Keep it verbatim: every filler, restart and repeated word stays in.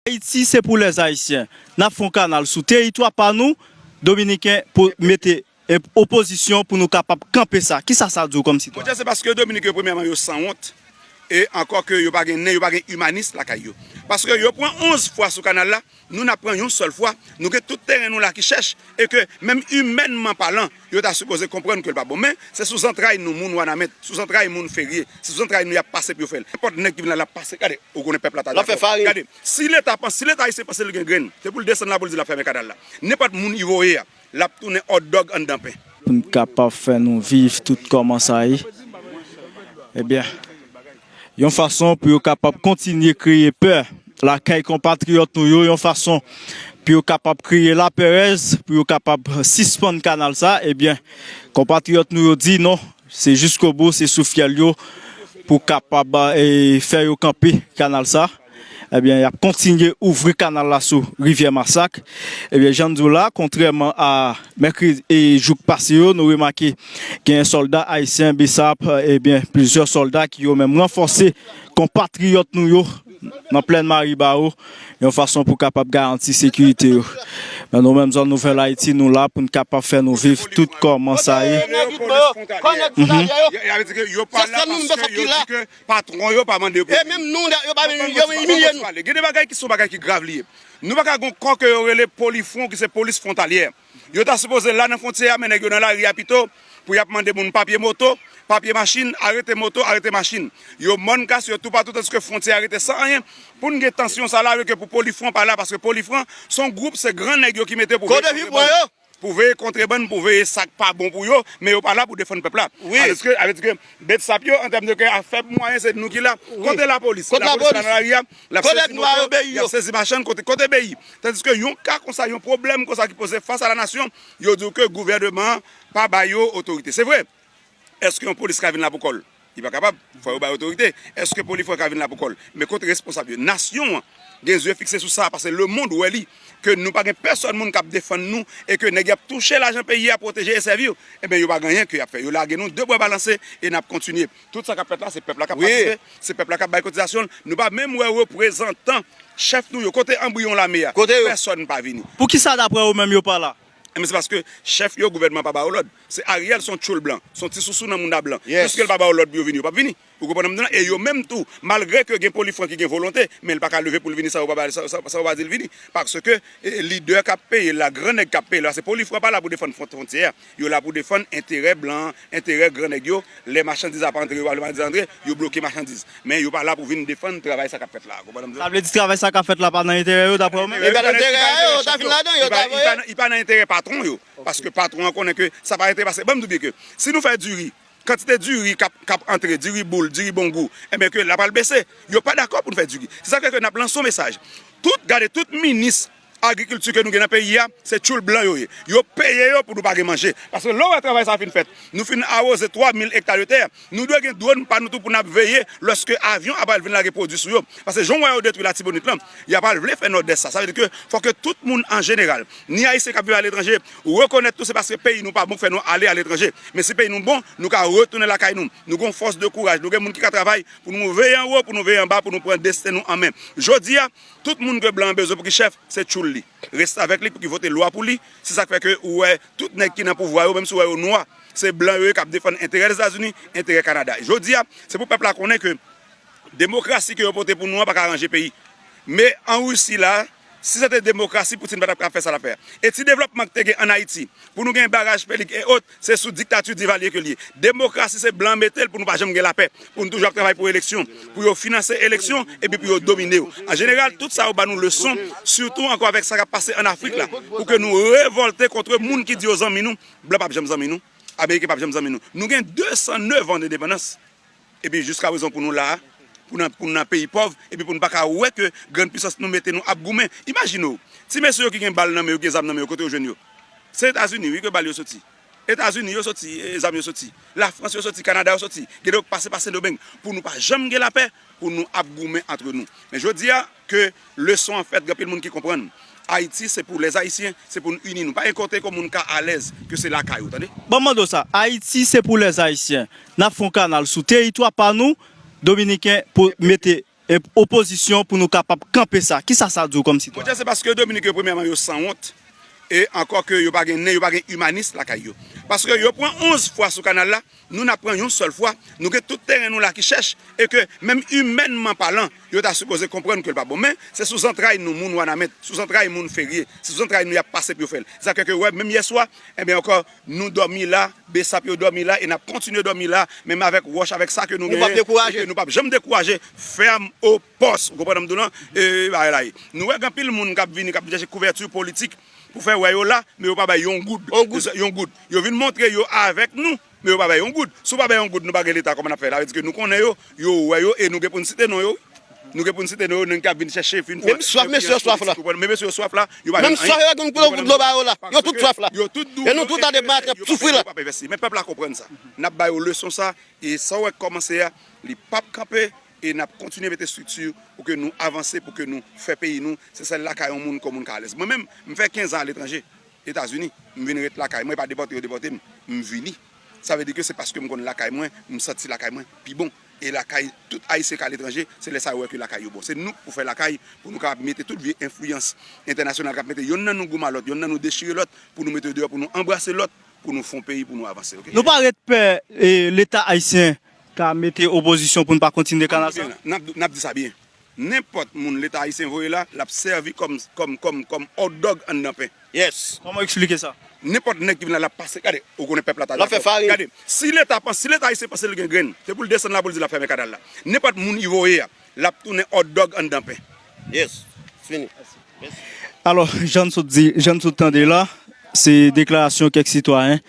Ayiti se pou lèzayisyen. N ap fè yon kanal sou teritwa pa nou. Dominiken pou mete e, opozisyon pou nou kapab kanpe sa. Kisa sa di w kòm sitwayen? Monchè, se paske Dominik yo, premyèman, yo sanwont. E ankò ke yo pa gen nen, yo pa gen imanis lakay yo. Paske yo pran onz fwa sou kanal la, nou n ap pran yon sèl fwa. Nou gen tout teren nou la ki chèch, e ke menm imènman palan, yo ta sipoze konprann ke l pa bon. Men, se sou zantray nou, moun Wanament, sou zantray moun Ferye, se sou zantray nou y ap pase pou yo fè l. Nenpòt nèg ki vin la, l ap pase. Gade, ou konnen pèp la ta dakò. Gade, si Leta panse, si Leta ayisyen panse l gen grenn, se pou l desann la pou l di l ap fèmen kanal la. Nenpòt moun i voye a, l ap tounen hot dog anndan pen. Pou n kapab fè nou viv tout kòman sa ye. Ebyen, yon fason pou yo kapab kontinye kreye pè lakay konpatriyòt nou yo, yon fason pou yo kapab kreye lapèrèz, pou yo kapab sispann kanal sa, ebyen, konpatriyòt nou yo di non, se jiskobou, se sou fyèl yo pou kapab, e, fè yo kanpe kanal sa. Ebyen, y ap kontinye ouvri kanal la sou Rivyè Masak. Ebyen, jan m di w la, kontrèman a mèkredi e jou k pase yo, nou remake gen sòlda ayisyen, B S A P, ebyen, plizyè sòlda ki yo menm ranfòse konpatriyòt nou yo nan plèn Maribawo, yon fason pou kapab garanti sekirite yo. Men nou menm, Zòn Nouvèl Ayiti, nou la pou n kapab fè nou viv tout kòman sa ye. Yo pa la paske yo di ke patwon yo pa mande yo pou vini. E menm nou, yo pa vini, yo imilye nou. Gen de bagay ki se yon bagay ki grav li ye. Nou pa ka gen yon kò ke yo rele Polifwon, ki se polis fwontalyè. Yo ta sipoze la nan fwontyè a, men nèg yo nan lari a pito pou y ap mande moun papye moto, papye machin, arete moto, arete machin. Yo mòn kas, yo toupatou, tandiske fwontyè a rete san anyen. Pou n gen tansyon sa la, yo ke pou Polifwon pa la, paske Polifwon se yon gwoup, se gran nèg yo ki mete pou veye kontrebann. Pou veye kontrebann, pou veye sa k pa bon pou yo, men yo pa la pou defann pèp la. Alòske, alòske, B S A P yo, an tèm de ke a fèb mwayen, se nou ki la. Kote lapolis? Lapolis la nan lari a, l ap sezi moto, y ap sezi machann, kote, kote B I? Tandiske yon ka konsa, yon pwoblèm konsa ki poze fas a la nasyon, yo di w ke gouvènman an pa ba yo otorite. Se vre, èske yon polis ka vin la pou kò l? Li pa kapab. Fò yo ba l otorite. Èske Polifwon ka vin la pou kò l? Men kote responsab yo? Nasyon an gen zye fikse sou sa, paske lemonn wè li, ke nou pa gen pèsòn moun k ap defann nou, e ke nèg y ap touche lajan peyi a, pwoteje e sèvi yo. Ebyen, yo pa gen anyen ke y ap fè. Yo lage nou de bra balanse e n ap kontinye. Tout sa k ap fèt la, se pèp la k ap patisipe, se pèp la k ap bay kotizasyon l. Nou pa menm wè reprezantan chèf nou yo. Kote anbriyon lame a? Pèsòn pa vini. Poukisa, daprè ou menm, yo pa la? Ebyen, se paske chèf yo, gouvènman pa ba yo lòd. Se Ariel, se yon tchoul blan, se yon ti sousou nan mounda blan. Piske l pa ba yo lòd pou yo vini, yo p ap vini. Ou konprann m di w lan? E yo menm tou, malgre ke gen Polifwon ki gen volonte, men l pa ka leve pou l vini san yo pa ba, san, san, san yo pa di l vini. Paske, e, lidè k ap peye l la, gran nèg k ap peye l la, se Polifwon pa la pou defann fwon-, fwontyè a. Yo la pou defann enterè blan, enterè gran nèg yo. Lè machandiz ap antre, yo pa vle machandiz antre, yo bloke machandiz. Men yo pa la pou vin defann travay sa k ap fèt la. Konprann m di w lan? Sa vle di travay sa k ap fèt la pa nan enterè yo, daprè w menm? Li pa nan enterè yo, yo ta vin ladan, yo ta voye. Li pa nan enterè patwon yo. Paske patwon an konnen ke sa pa enterè, paske ban m di w byen ke si nou fè diri, kantite diri k ap, k ap antre, diri boul, diri bongou, ebyen ke l ap al bese. Yo pa dakò pou n fè diri. Se sa k fè ke n ap lanse yon mesaj. Tout, gade, tout minis agrikilti ke nou gen nan peyi a, se tchoul blan yo ye. Yo peye yo pou nou pa gen manje. Paske lè w wè travay sa a fin fèt, nou fin awoze twa mil ekta de tè, nou dwe gen dwòn pa nou tou pou n ap veye lòske avyon ap al vin lage pwodui sou yo. Paske jan w wè yo detwi Latibonit lan, y ap al vle fè Nòdès sa. Sa vle di ke fò ke tout moun an jeneral, ni Ayisyen k ap viv aletranje, rekonèt tou se paske peyi nou pa bon k fè nou ale aletranje. Men si peyi nou bon, nou ka retounen lakay nou. Nou gen yon fòs de kouraj, nou gen moun ki ka travay pou nou veye anwo, pou nou veye anba, pou nou pran desten nou an men. Jodi a, tout moun ke blan an bezwen pou ki chèf, se tchoul li. Restavèk li pou ki vote lwa pou li. Se sa k fè ke ou wè tout nèg ki nan pouvwa yo, menm si w wè yo nwa, se blan yo ye k ap defann enterè Lèzetazini, enterè Kanada. Jodi a, se pou pèp la konnen ke demokrasi ke yo pote pou nou an pa ka ranje peyi. Men an Risi la, si se te demokrasi, Putin pa t ap ka fè sa l ap fè a. E ti devlòpman ki te gen ann Ayiti, pou nou gen baraj Pèlik e ot, se sou diktati Divalye ke l ye. Demokrasi, se blan mete l pou nou pa janm gen lapè, pou nou toujou ap travay pou eleksyon, pou yo finanse eleksyon, epi pou yo domine yo. An jeneral, tout sa yo ba nou leson, sitou ankò avèk sa k ap pase ann Afrik la, pou ke nou revòlte kont moun ki di yo zanmi nou, blan p ap janm zanmi nou, ameriken p ap janm zanmi nou. Nou gen de san nèf an endepandans. Epi jiskaprezan pou nou la a, pou nan, pou n nan peyi pòv, epi pou n pa ka wè ke grann pisans nou mete nou ap goumen. Imajine w, ti mesye yo ki gen bal nan men yo, ki gen zam nan men yo, kote yo jwenn yo? Se Etazini, wi, ke bal yo soti. Etazini yo soti, e, zam yo soti. Lafrans yo soti, Kanada yo soti. Gen de yo k pase pa Sendomeng. Pou nou pa janm gen lapè, pou nou ap goumen antre nou. Men jodi a, ke leson an fèt, gen anpil moun ki konprann. Ayiti, se pou lèzayisyen, se pou n ini nou. Pa gen kote ke moun ka alèz ke se lakay ou, tande? Ban m mande w sa, Ayiti, se pou lèzayisyen. N ap fè yon kanal sou teritwa pa nou, Dominiken pou mete e, opozisyon pou nou kapab kanpe sa? Kisa sa di w kòm sitwayen? Mwen, se paske Dominik yo, premyèman, yo sanwont. E ankò ke yo pa gen nen, yo pa gen imanis lakay yo. Paske yo pran onz fwa sou kanal la, nou n ap pran yon sèl fwa. Nou gen tout teren nou la ki chèch, e ke menm imènman palan, yo ta sipoze konprann ke l pa bon. Men, se sou zantray nou, moun Wanament, sou zantray moun Ferye, se sou zantray nou y ap pase pou yo fè l. Se sa ke, ke wè, menm yèswa, enben ankò, nou dòmi la, Besap yo dòmi la, e n ap kontinye dòmi la, menm avèk wòch, avèk sa ke nou genyen, e ke nou p ap janm dekouraje, fèm o pòs, ou konprann m di w lan, e bagay la ye. Nou wè gen anpil moun k ap vini, k ap vin chèche kouvèti politik pou fè wè yo la, men yo pa bay yon goud. Yon goud. Yon goud. Yo vin montre yo avèk nou, men yo pa bay yon goud. Si w pa bay yon goud, nou pa gen leta, kòman n ap fè? Sa vle di ke nou konnen yo, yo wè yo, e nou gen pou n site non yo, wi. Nou gen pou n site non yo, nèg k ap vin chèche, vin fè. Menm swaf mesye yo swaf la. Men mesye yo swaf la, yo pa jwenn anyen. Menm swaf yo, gen pou yo goud dlo ba yo la. Yo tout swaf la. Yo tout dou. E nou tout la de matrap soufri la. Yo p ap envesti. Men pèp la konprann sa. N ap ba yo leson sa, e sa w wè k kòmanse a, li p ap kanpe, e n ap kontinye mete estrikti pou ke nou avanse, pou ke nou fè peyi nou. Se sèl lakay yon moun ke yon moun ka alèz. Mwen menm, m fè kenz an aletranje, Etazini. M vin ret lakay mwen, e pa depòte yo depòte m. M vini. Sa vle di ke se paske m konn lakay mwen, m santi lakay mwen pi bon. E lakay tout Ayisyen k aletranje, se lè sa yo wè ke lakay yo bon. Se nou k pou fè lakay, pou nou kapab mete tout vye enfliyans entènasyonal k ap mete yonn nan nou goumen lòt, yonn nan nou dechire lòt, pou nou mete deyò, pou nou anbrase lòt, pou nou fè yon peyi, pou nou avanse, oke? Nou pa ret pè, e, Leta ayisyen ka mete opozisyon pou n pa kontinye kanal sa? N ap, n ap di sa byen. Nenpòt moun Leta ayisyen voye la, l ap sèvi kòm, kòm, kòm, kòm hot dog anndan pen. Yes. Kòman w eksplike sa? Nenpòt nèg ki vin la, l ap pase. Gade, ou konnen pèp la ta. L ap fè farin. Gade, si Leta panse, si Leta ayisyen panse l gen grenn, se pou l desann la pou l di l ap fèmen kanal la. Nenpòt moun li voye a, l ap tounen hot dog anndan pen. Yes. Fini. Alò, jan n sot di, jan n sot tande la, se deklarasyon kèk sitwayen.